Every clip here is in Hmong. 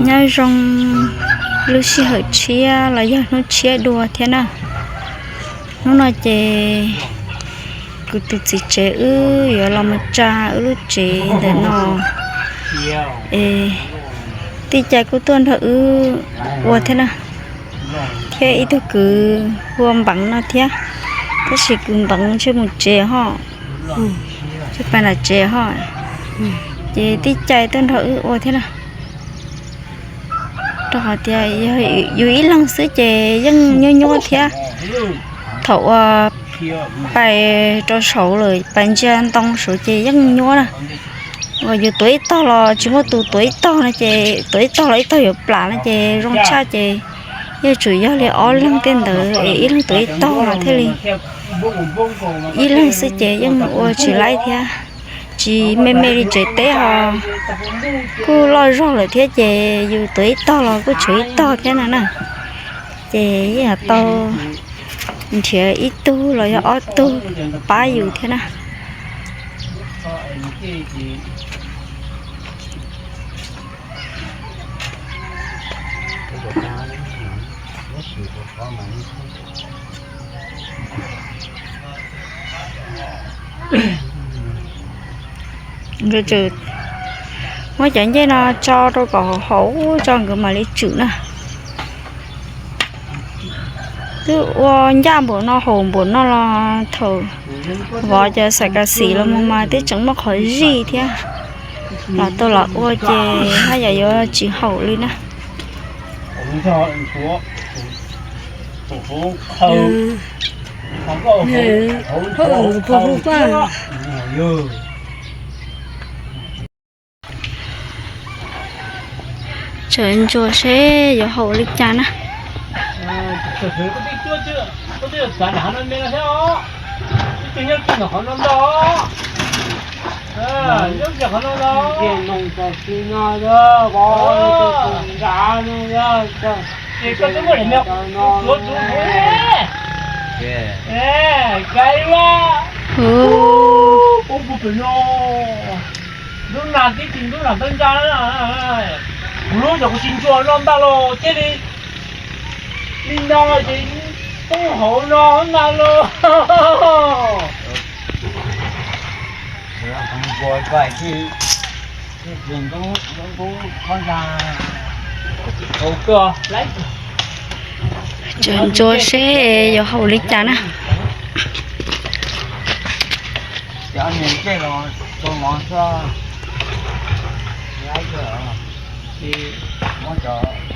Nyob zoo lub sij hawm tshiab los yog hnub tshiab dua thiab na. Hnub no ces kuv tus txiv tsev wb yuav los mus tsa wb lub tsev ntawm no. Es tij Cai kuj tuaj nrog wb ua thiab na, thiab ib tug kwv hu ua Npeev no thiab, tab sis kwv Npeev ntshe mus tsev ho, ntshe pais nram tsev ho. Ces tij Cai tuaj nrog wb ua thiab na. Rau qhov tias yog yus ib leeg xwb ces yeej nyuaj nyuaj thiab. Thaum uas pais rau saud lawm, pais ntsia ntoo saud ces yeej nyuaj na. Uas yus tuav ib tog los tsis muaj tus tuav ib tog no ces tuav ib tog los ib tog yuav plam no ces zoo tshaj ces yeej tsum yog li ob leeg tej ntawd es ib leeg tuav ib tog no thiaj li. Ib leeg xwb ces yeej ua tsis laib thiab. Tsis me me li tsev teb ho kuj loj zog lawm thiab ces yus tuav ib tog los kuj tshuav ib tog thiab no na. Ces yeej tau nrhiav ib tug los yog ob tug pab yus thiab na. Nkawd muab cov ncej no tso rau kom haum tso nkawd mam li tswm na. Twb ua ncaj npaum no haum npaum no los thaum vov cov xaim kas xim los mus mas twb tseem muaj qhov zij thiab. Los tau los ua ces haj yam yuav tsis haum li na. Tseem ntsuas seb yuav haum li cas na. Ntub nas tib tsis ntub nas tawb ntsa. Kuv lub cov kuv tsis ntsuas no ntag los thiaj li, li no ces poob hauv no ntag los. Tseem ntsuas seb yuav haum li cas na.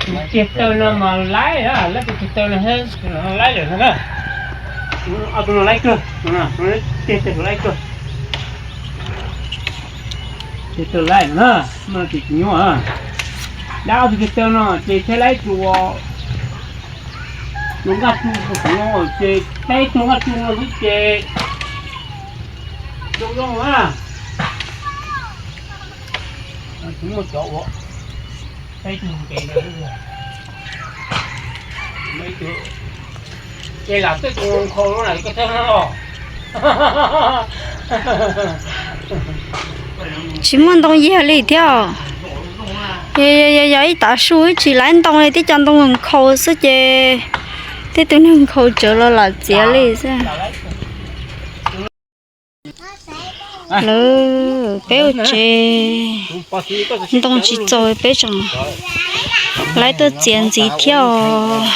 Tus ceg taw no mas laib, laib tus ceg taw no laib lawm no na. Ob tug no laib kawg, ceg taw laib kawg. Ceg taw laib na, no ces tsis nyuaj. Dab ob tug ceg taw no ces thiaj laib tus, tus nkaj tsu, tus no ces peb tug nkaj tsu no xwb ces zoo zoo na. Tsis muaj cov ua, peb tug nqis no. Ces lam tej tus nkhaus no lam koj thawj no los. Tsis muaj ntoo yiag li thiab. Yog ib tav su tsis laib ntoo li, tib co ntoo nkhaus xwb ces tej tug neeg nkhaus tsawv los lam txiav li xwb. Lawv peb ua tsev ntoo tsis txaus peb tseem laib tuaj txiav ntxiv thiab os.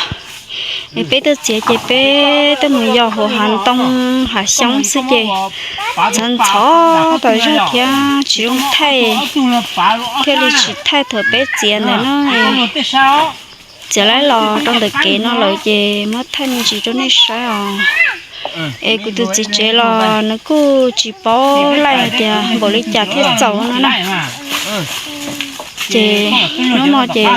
Es peb tuaj txiav ces peb tuaj mus yos hauv hav ntoo hav xyoob xwb ces ntxhov ntxhov tas zog thiab tsis zoo thaij, thiaj li tsis thaij thaum peb txiav ntawd na. Txiav laib los rau ntawm kev no lawm ces muab thaij me ntsis rau nej saib os. Es kuv tus txiv tsev los nws kuj tsis paub laij hais tias npaum li cas thiaj txaus no na. Ces hnub no ces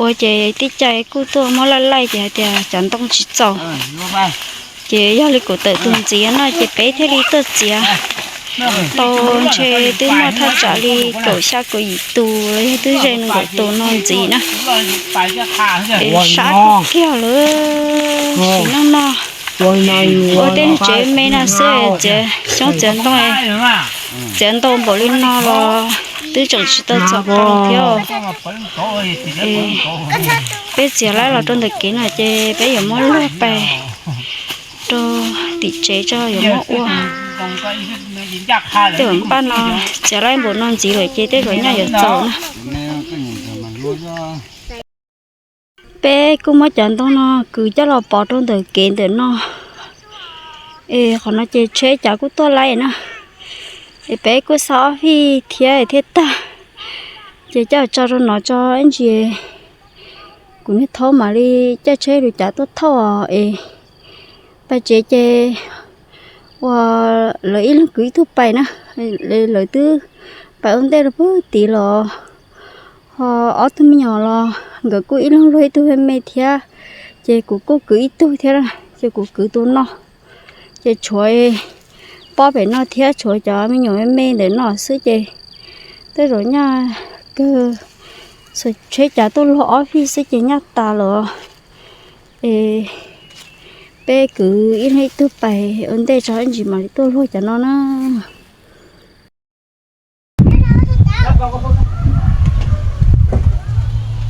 ua ces tij Cai kuj tuaj muab laij laij ces hais tias cov ntoo tsis txaus. Ces yog li kuv tawm tus ntxiv no ces peb thiaj li tuaj txiav tau ntshe twb muaj thaj tsam li kaum xya kaum yim tus los yog twb ze nees nkaum tus no ntxiv na. Es sab kawg kiag lawm sim neej no. Ua tej tsev me no xwb txiav xyoob txiav ntoo, txiav ntau npaum li no los Twb tseem tsis tau txog qhov thiab. Peb txiav laib los rau ntawm kev no ces peb yuav muab luag pais rau tim tsev tso yuav muab ua. Tej uas npaj no txiav laib npaum no ntxiv lawm ces tej zaum nyaj yuav txaus na. Peb kuj muab cov ntoo no kwv coj los pov rau ntawm kev ntawm no. Es qhov no ces tsheb cav kuj tuaj laib na. Es peb kuj xa ob vij thiab thiaj tag. Ces coj tso rau no tso ib ntsis. Kuv niag thaub mam li caij tsheb lus cav tuaj thauj es pais tsev ces ua lawv ib leeg kwv ib tug pais na. Lawv twb pais ua ntej rau pug tid los ho ob tug me nyuam los nkawd kuj ib leeg luag ib tug me me thiab. Ces kuv kuj kwv ib tug thiab na, ces kuv kwv tus no. Ces tshuav pob pem no thiab tshuav cov me nyuam me me ntawm no xwb ces tej zaum nyaj kawg, tsheb cav tuaj luag ob vij xwb ces nyaj tas lawm. Es peb kwv ib leeg ib tug pais ua ntej tso ib ntsis mam li tuaj luag cov no na.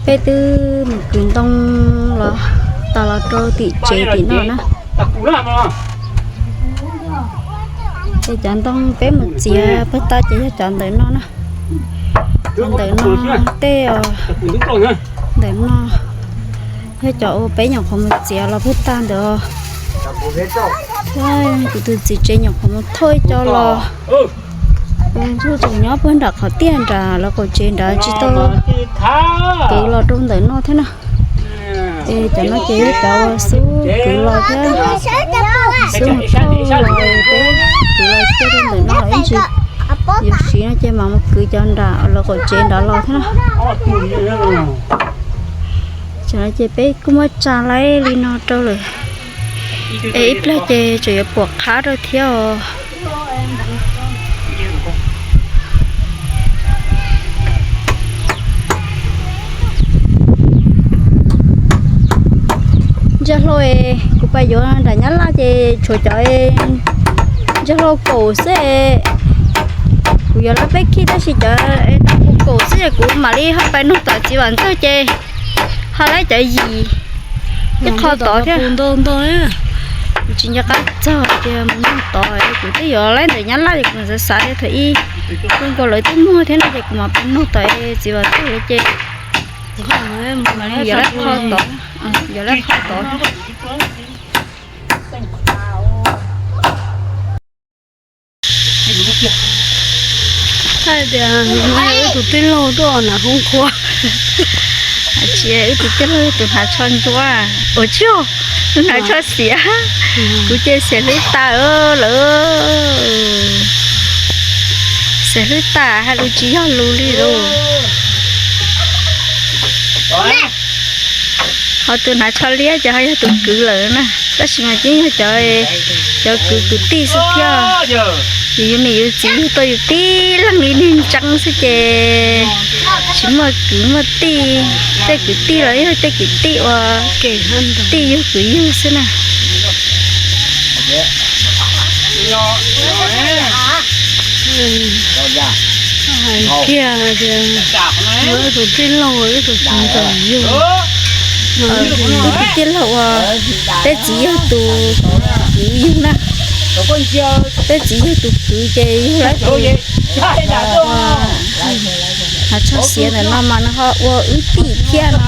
Peb twb mus kwv ntoo los tas los rau tim tsev tim no na. Ces cov ntoo peb mus txiav pag tag ces yog cov ntawm no na. Cov ntawm no tej os, ntawm no yog cov uas peb nyuam qhuav mus txiav los pag tag ntawd. Kuv tus txiv tsev nyuam qhuav mus thauj ib co los, tseem nyob puag nram qhov tiaj nram lawv qaum tsev nrad tsis tau kwv los rau ntawm no thiab na. Es cov no ces yog cov uas xub kwv los thiab, xub mus thauj los peb kwv los cia rau ntawm no los ib ntsis. Yuav siv no ces mam mus kwv cov nram lawv qaum tsev nrad los thiab na. Cov no ces peb kuj muab tsa laib li no rau lawm. Es ib pliag ces tseem yuav pom qab rau thiab os. Ntsia hlau, kuv pais yuav nram Nyab Laj ces tshuav cov ntsia hlau kaum xwb. Kuv yuav lawv peb khij tab sis cov kaum xwb es kuv mam li ho pais nug tom txiv Vam Ntxawg ces ho laib cov yim ib qho tod thiab. Kuv tsis nco qab txog ces mus nug tod, kuv twb yuav laib ntawm Nyab Laj es kuv xav xav tias thaum ub kuv nkaus lawv twb muag thiab no ces kuv mam pais nug tod txiv Vam Ntxawg lawv ces yuav laib qho tod, yuav laib qho tod. Hais tias wb tus tij laug tuaj hnav khoob khuab. Tsis, wb tus tij laug tus hnav tsho ntsuab. Ua tsis, tus hnav tsho xiav. Kuv ces xiav hlwb tas lawm. Xiav hlwb tas hais lus tsis yog lus li lauj. Ho tus hnav tsho liab ces ho yog tus kwv lawm na. Tab sis mas twb yog cov, cov kwv kwv tij xwb thiab. Yus yus niam yus txiv yug tau yus tib leeg li niag ntseeb xwb ces tsis muaj kwv muaj tij. Tej kwv tij los yog tej kwv tij uas tij yug kwv yug xwb na. Hais kiag tias muaj ib tug tij laug ib tug txiv ntxawm yug, ib tug tij laug uas peb txiv yog tus kwv yug na. Peb txiv yog tus kwv ces yug lawv tus hnav tsho xiav ntawm no mas nws ho ua wb tij thiab no.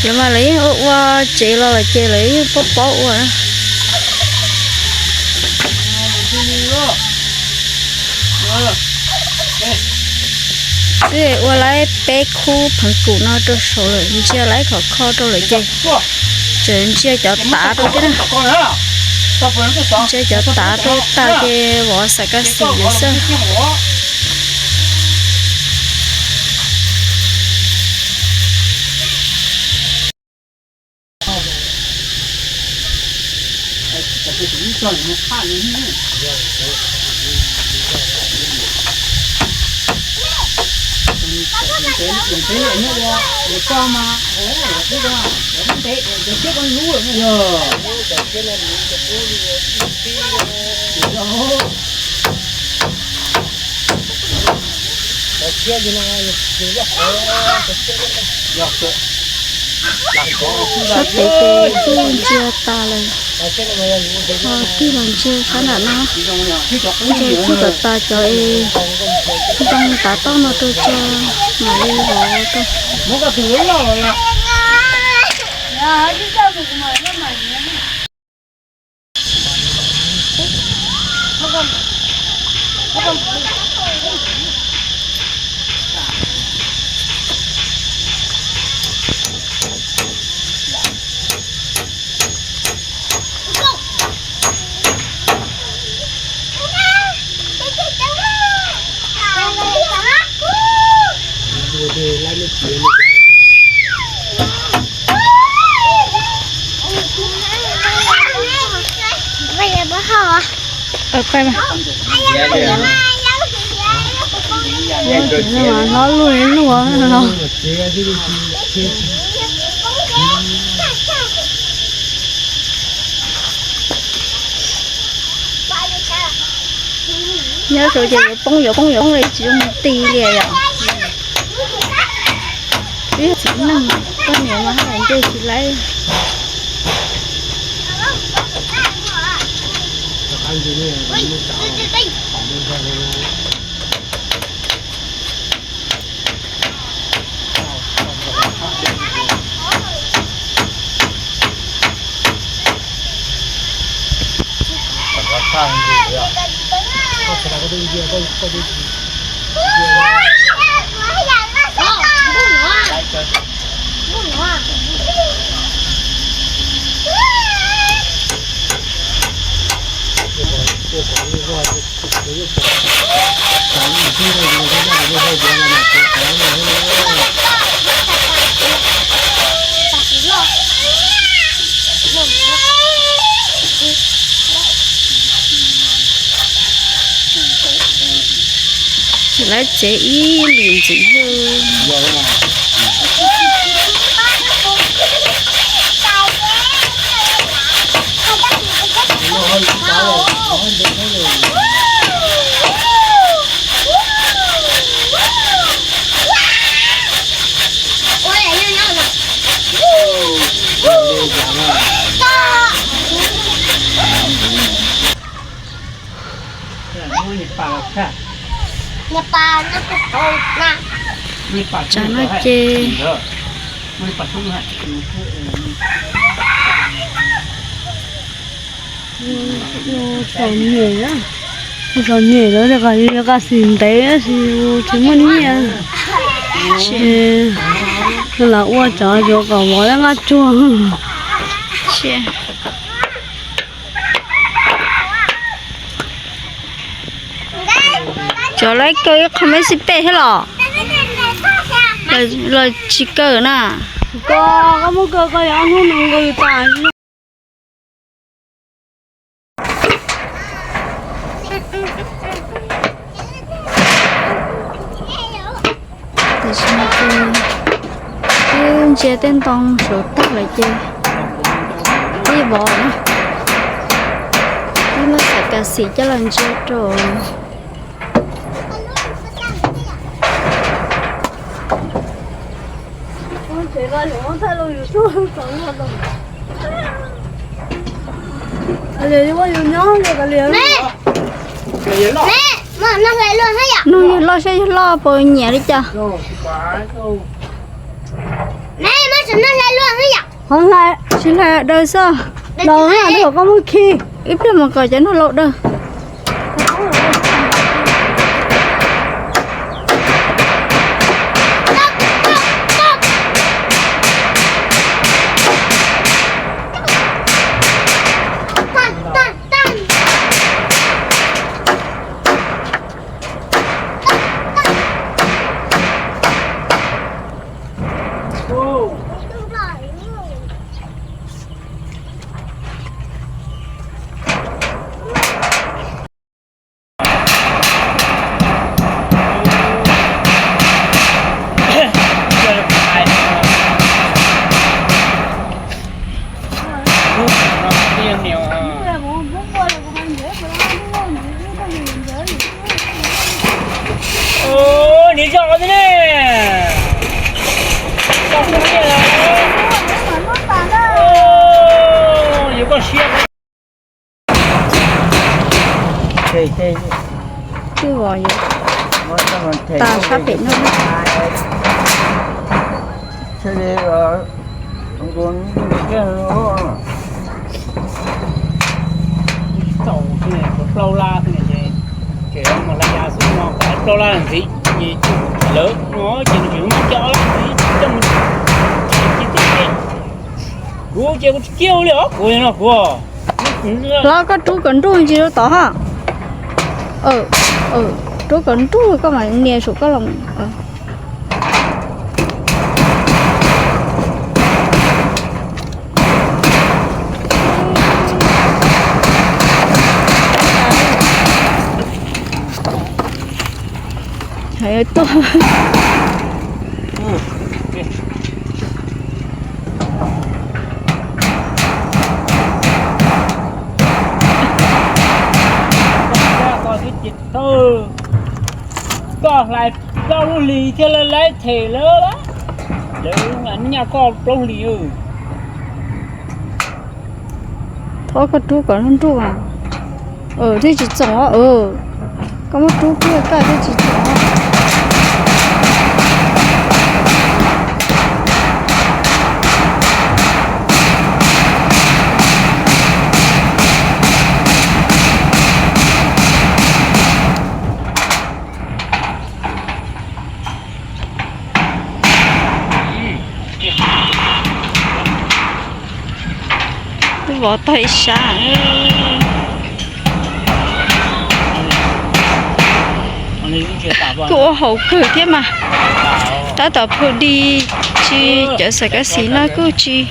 Lawv mas lawv yeej ua ua tsev los lawm ces lawv yeej paub paub ua. Twb ua laib peb khub pheev kum no rau saud lawm, ntsia laib khov kho rau lawm ces tseem ntsia cov tav rau thiab na. Ntsia cov tav rau tag ces vov xav kas xim lawm xwb. Cov ntev ntev no ua, ua tso mas, ua teb, cov siab koj hlub lawm. Yog, cov siab no hlub, cov qub hlub, ib tib no. Cov siab li no, yog loj qhov, cov siab, yog, sab tes ces kuj ntsia tas lawm, ho tig los ntsia sab nram no, ntsia kuj tas tas cov es ntoo tav toj no rau tso, mam li vov rau. Hlob luaj luaj no. Nyob saud ces yuav poob yuav poob yuav poob li tsis zoo ti li yom. Twb yog txiv neej, poj niam mas haj yam nce tsis laib. Tsis laib tsev ib lim ntxiv xwb. Tsam no ces txom nyem, txom nyem lawm, qas xim ntev tab sis tsis muaj nyiaj, ces lam ua cov yuav kom vov laj nqaj tsuag. Cov laib kaw ib qho me xib pej thiab los? Los tsis kaw na? Koj, koj muab kaw koj yuav ob hnub no nqws tas. Tam sim no ces twb ntsia tej ntoo saum tag lawm ces pib vov na. Pib muab xav kas xim coj los ntsia rau. Noj yawg loj saib yawg loj puas nyiam li cas. Ho hlais, tsis hlais daws xwb. Los na, kom koj muab khi. Ib pliag mus kom cov noj laus daws. Twb vov yuav tas sab pem no. Plaub lab xwb no, plaub lab ntxiv, lawv no ces nws tseem muaj coj lab ntxiv coj mus, kuv ces kuv tsis kiag li os, kuv no kuv. Hlob, koj rub kom nruj ntsis rau tod ha. Rub kom nruj koj mam nias saum koj los. Tuaj. Koj hlais plaub lub hlis thiab lawv laib them lawv, lawv nyaj koj plaub hlis. Thov koj rub kom nruj. Thiab tsis txoom os. Koj muab rub kiag koj thiab tsis txoom. Twb vov tag ib sab. Kuj ua haum kawg thiab mas. Tab tom phu di, tsis cov xam kav xim no kuj tsis,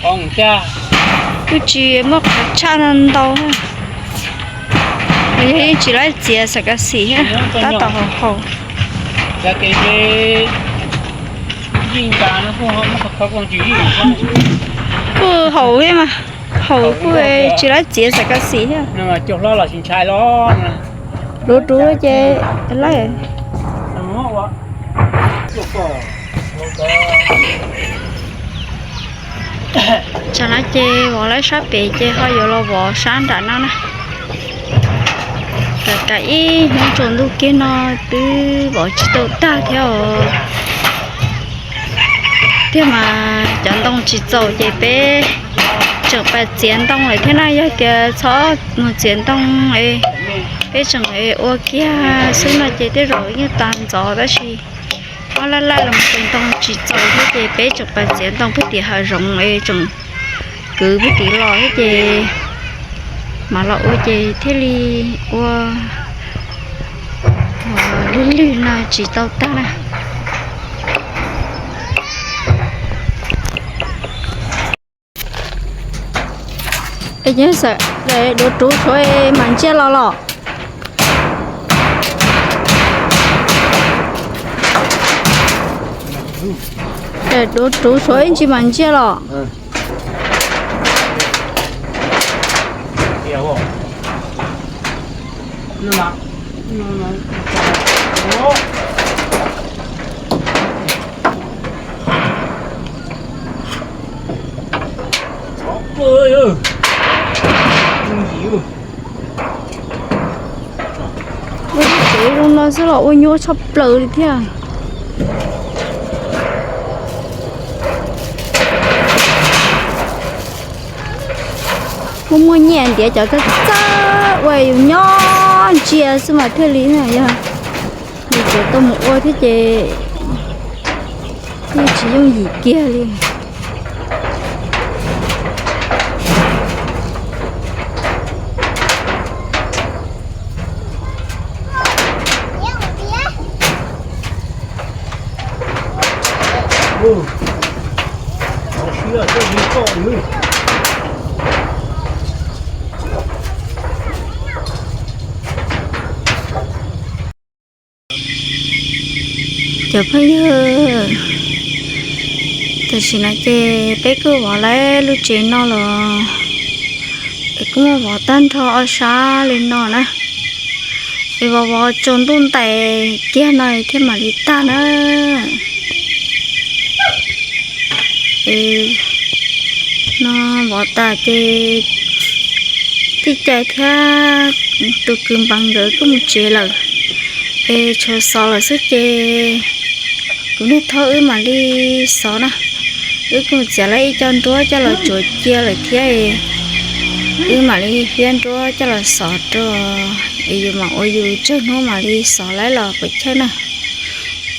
kuj tsis muaj qhov tshaj no ntau. Yog yeej tsis laib txiav xam kav xim thiab, tab tom haum haum. Kuj haum thiab mas, haum kuj tsis laib txiav xam kav xim thiab. Duv duv ces laib. Tsam no ces vov lawm sab pem ces ho yuav los vov sab nram no na. Kav kav ib hnub tsaus ntuj kiag no twb vov tsis tau tag thiab os. Tiag mas cov ntoo tsis txaus ces peb tseem pais txiav ntoo lawm thiab na. Yog tias txhob mus txiav ntoo es peb tseem ua kiag xwb no ces tej zaum yeej tag ntxov tab sis ob laj laj los mus ces ntoo tsis txaus thiab ces peb tseem pais txiav ntoo puag tim hav zoov es tseem kwv puag tim los thiab ces mam los ua ces thiaj li ua lwj lwj no tsis tau tag na. Duav ruv suav mas ntsiag los los. Duav ruv suav ib ntsis mas ntsiag los. Ua tsev zoo no xwb los ua nyuaj tshaj plaws li thiab. Muaj muaj nyiaj ntiav cov txawj txawj ua yus nyob ntsia xwb mas thiaj li na. Yog yus tseem tau mus ua thiab ces yeej tsis yooj yim kiag li. Cov phooj ywg, tam sim no ces peb kuj vov lawm lub tsev no los es kuj muaj vov tag nrho ob sab li no na. Es vov vov tsaus ntuj ntais kiag no thiaj mam li tag na. Es no vov tas ces Tij Cai thiab tus kwv Npeev nkawd kuj mus tsev lawm, es tshuav Xov lawm xwb ces kuv niag thaub wb mam li xov na. Wb kuj txiav lawv ib co nruab coj los tsuav cia lawm thiab, wb mam li hiab nruab coj los xov rau, es yus mam ua yus tsawg hnub mam li xov lawv los puas chawj na.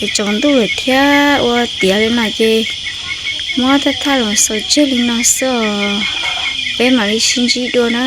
Es tsaus ntuj lawm thiab ua tiav li no ces muab thaj thaj los xaus tseg li no xwb os. Peb mam li sib ntsib dua na.